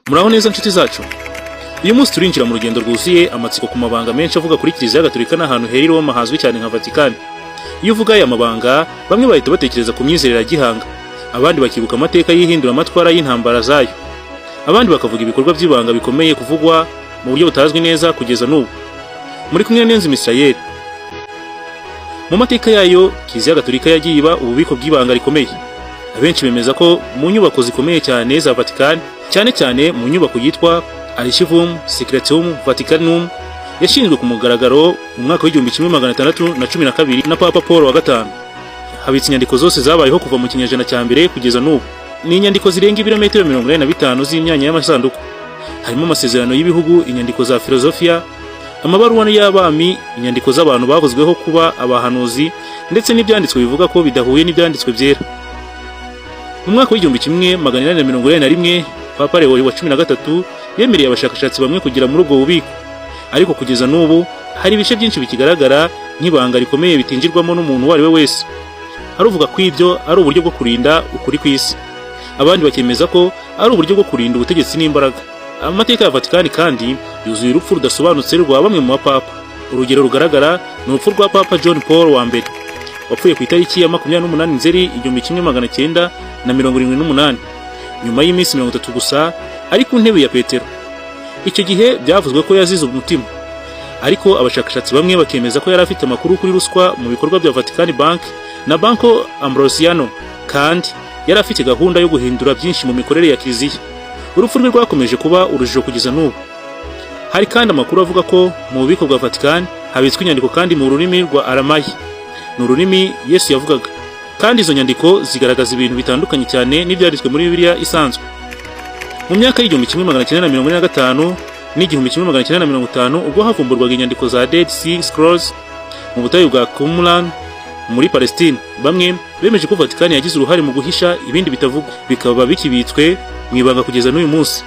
Muraho neza, nshuti zacu. Uyu munsi turinjira mu rugendo rwuzuye amatsiko ku mabanga menshi avuga kuri Kiliziya Gatolika n'ahantu hera i Roma hazwi cyane nka Vatikani. Iyo uvuga aya mabanga, bamwe bahita batekereza ku myizerere ya gihanga, abandi bakibuka amateka y'ihinduramatwara y'intambara zayo, abandi bakavuga ibikorwa by'ibanga bikomeye kuvugwa mu buryo butazwi neza kugeza n'ubu. Muri kumwe na Niyonzima Israel. Mu mateka yayo, Kiliziya Gatolika yagiye iba ububiko bw'ibanga rikomeye. Abenshi bemeza ko mu nyubako zikomeye cyane za Vatican, cyane cyane mu nyubako yitwa Archivum Secretum Vaticanum, yashinzwe ku mugaragaro mu mwaka w'1612 na Papa Paul wa gatanu, habitse inyandiko zose zabayeho kuva mu kinyejana cya mbere kugeza n'ubu. Ni inyandiko zirenga ibirometero 85 z'imyanya y'amasanduku, harimo amasezerano y'ibihugu, inyandiko za filozofiya, amabaruwa y'abami, inyandiko z'abantu bavuzweho kuba abahanuzi, ndetse n'ibyanditswe bivuga ko bidahuye n'ibyanditswe byera. Mu mwaka w'1881, Papa Leo wa 13 yemereye abashakashatsi bamwe kugera muri ubwo bubiko, ariko kugeza n'ubu hari ibice byinshi bikigaragara nk'ibanga rikomeye bitinjirwamo n'umuntu uwo ari we wese. Hari uvuga ko ibyo ari uburyo bwo kurinda ukuri kw'isi, abandi bakemeza ko ari uburyo bwo kurinda ubutegetsi n'imbaraga. Amateka ya Vatikani kandi yuzuye urupfu rudasobanutse rwa bamwe mu bapapa. Urugero rugaragara ni urupfu rwa Papa John Paul wa mbere, wapfuye ku itariki ya 28 Nzeri 1978, nyuma y'iminsi 30 gusa ari ku ntebe ya Petero. Icyo gihe byavuzwe ko yazize umutima, ariko abashakashatsi bamwe bakemeza ko yari afite amakuru kuri ruswa mu bikorwa bya Vatican Bank na Banco Ambrosiano, kandi yari afite gahunda yo guhindura byinshi mu mikorere ya Kiliziya. Urupfu rwe rwakomeje kuba urujijo kugeza n'ubu. Hari kandi amakuru avuga ko mu bubiko bwa Vatican habitswe inyandiko kandi mu rurimi rwa Aramayi, ni ururimi Yesu yavugaga, kandi izo nyandiko zigaragaza ibintu bitandukanye cyane n'ibyanditswe muri Bibiliya isanzwe. Mu myaka y'1945 n'1950, ubwo havumburwaga inyandiko za Dead Sea Scrolls mu butayu bwa Qumran muri Palestine, bamwe bemeje ko Vatican yagize uruhare mu guhisha ibindi bitavugwa, bikaba bikibitswe mu ibanga kugeza n'uyu munsi.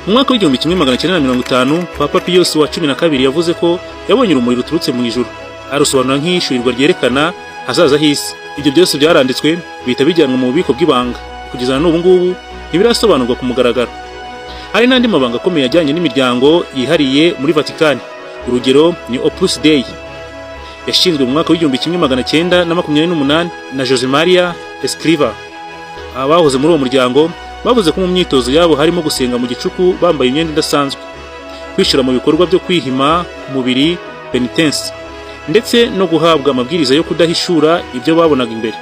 Mu mwaka w'1950, Papa Pius wa 12 yavuze ko yabonye urumuri ruturutse mu ijuru, arusobanura nk'ihishurirwa ryerekana hazaza h'isi. Ibyo byose byaranditswe, bihita bijyanwa mu bubiko bw'ibanga. Kugeza na n'ubu ngubu ntibirasobanurwa ku mugaragaro. Hari n'andi mabanga akomeye ajyanye n'imiryango yihariye muri Vatican. Urugero ni Opus Dei, yashinzwe mu mwaka w'1928 na Jose Maria Escriva. Abahoze muri uwo muryango bavuze ko mu myitozo yabo harimo gusenga mu gicuku bambaye imyenda idasanzwe, kwishyura mu bikorwa byo kwihima ku mubiri, penitence, ndetse no guhabwa amabwiriza yo kudahishura ibyo babonaga imbere.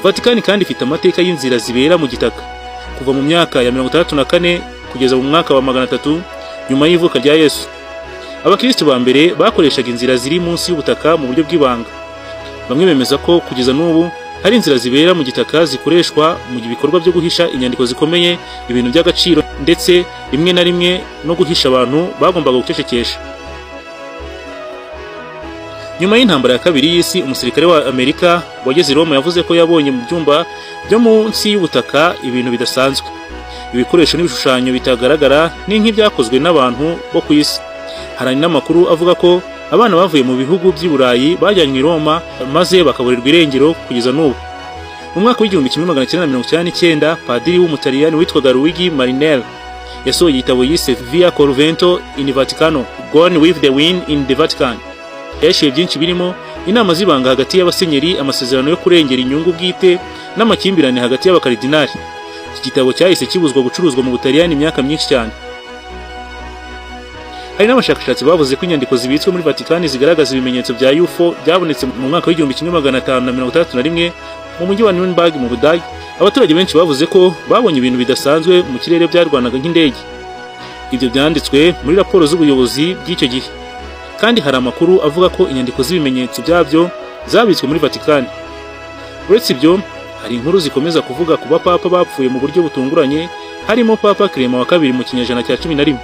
Vatican kandi ifite amateka y'inzira zibera mu gitaka. Kuva mu myaka ya 64 kugeza mu mwaka wa 300 nyuma y'ivuka rya Yesu, abakristo ba mbere bakoreshaga inzira ziri munsi y'ubutaka mu buryo bw'ibanga. Bamwe bemeza ko kugeza n'ubu hari inzira zibera mu gitaka zikoreshwa mu bikorwa byo guhisha inyandiko zikomeye, ibintu by'agaciro, ndetse rimwe na rimwe no guhisha abantu bagombaga gucecekesha. Nyuma y'intambara ya kabiri y'isi, umusirikare wa Amerika wageze i Roma yavuze ko yabonye mu byumba byo munsi y'ubutaka ibintu bidasanzwe, ibikoresho n'ibishushanyo bitagaragara ni nk'ibyakozwe n'abantu bo ku isi. Hari n'amakuru avuga ko abana bavuye mu bihugu by'i Burayi bajyanywe i Roma maze bakaburirwa irengero kugeza n'ubu. Mu mwaka w'1999, padiri w'Umutaliyani witwaga Luigi Marinelli yasohoye igitabo yise Via col Vento in Vaticano, Gone with the Wind in the Vatican. Yahishuye byinshi birimo inama z'ibanga hagati y'abasenyeri, amasezerano yo kurengera inyungu bwite n'amakimbirane hagati y'abakaridinali. Iki gitabo cyahise kibuzwa gucuruzwa mu Butaliyani imyaka myinshi cyane. Hari n'abashakashatsi bavuze ko inyandiko zibitswe muri Vatikani zigaragaza ibimenyetso bya UFO byabonetse mu mwaka w'1561 mu mujyi wa Nuremberg mu Budage. Abaturage benshi bavuze ko babonye ibintu bidasanzwe mu kirere byarwanaga nk'indege. Ibyo byanditswe muri raporo z'ubuyobozi bw'icyo gihe, kandi hari amakuru avuga ko inyandiko z'ibimenyetso byabyo zabitswe muri Vatikani. Uretse ibyo, hari inkuru zikomeza kuvuga ku bapapa bapfuye mu buryo butunguranye, harimo Papa Clement wa kabiri mu kinyejana cya 11,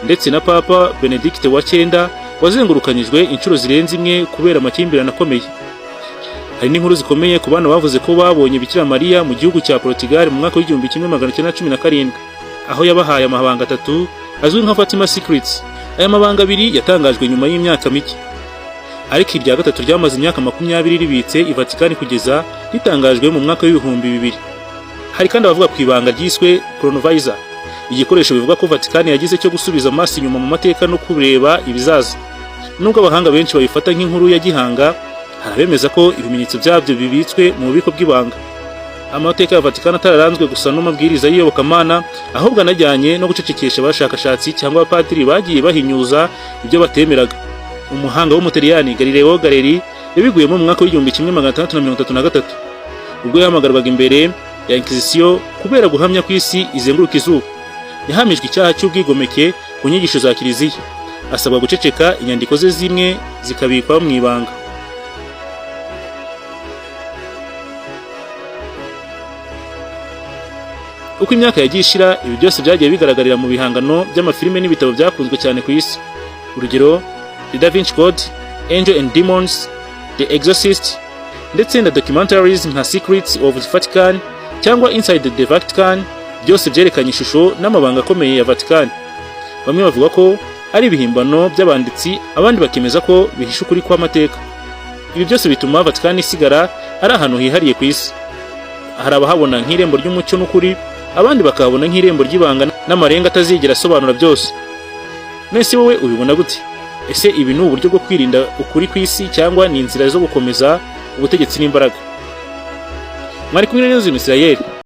ndetse na Papa Benedicte wa cyenda wazengurukanyijwe inshuro zirenze imwe kubera amakimbirane akomeye. Hari n'inkuru zikomeye ku bana bavuze ko babonye Bikira Mariya mu gihugu cya Portugal mu mwaka w'1917, aho yabahaye amabanga atatu azwi nka Fatima Secrets. Aya mabanga abiri yatangajwe nyuma y'imyaka mike, ariko irya gatatu ryamaze imyaka 20 ribitse i Vatikani kugeza ritangajwe mu mwaka w'2000. Hari kandi abavuga ku ibanga ryiswe Chronovisor, igikoresho bivuga ko Vatican yagize cyo gusubiza amaso inyuma mu mateka no kureba ibizaza. Nubwo abahanga benshi babifata nk'inkuru ya gihanga, hari abemeza ko ibimenyetso byabyo bibitswe mu bubiko bw'ibanga. Amateka ya Vatican atararanzwe gusa n'amabwiriza y'iyobokamana, ahubwo anajyanye no gucecekesha abashakashatsi cyangwa abapadiri bagiye bahinyuza ibyo batemeraga. Umuhanga w'Umutaliyani Galileo Galilei yabiguyemo mu mwaka w'1633, ubwo yahamagarwaga imbere ya Inquisition kubera guhamya ko isi izenguruka izuba. Yahamijwe icyaha cy'ubwigomeke ku nyigisho za Kiliziya, asabwa guceceka, inyandiko ze zimwe zikabikwa mu ibanga. Uko imyaka yagiye ishira, ibi byose byagiye bigaragarira mu bihangano by'amafilime n'ibitabo byakunzwe cyane ku isi. Urugero, The Da Vinci Code, Angel and Demons, The Exorcist, ndetse na documentaries nka Secrets of the Vatican cyangwa Inside the Vatican, byose byerekanye ishusho n'amabanga akomeye ya Vatican. Bamwe bavuga ko ari ibihimbano by'abanditsi, abandi bakemeza ko bihisha ukuri kw'amateka. Ibi byose bituma Vatican isigara ari ahantu hihariye ku isi. Hari abahabona nk'irembo ry'umucyo n'ukuri, abandi bakahabona nk'irembo ry'ibanga n'amarenga atazigera asobanura byose. None wowe ubibona gute? Ese ibi ni uburyo bwo kwirinda ukuri ku isi, cyangwa ni inzira zo gukomeza ubutegetsi n'imbaraga? Mwari kumwe na Niyonzima Israel.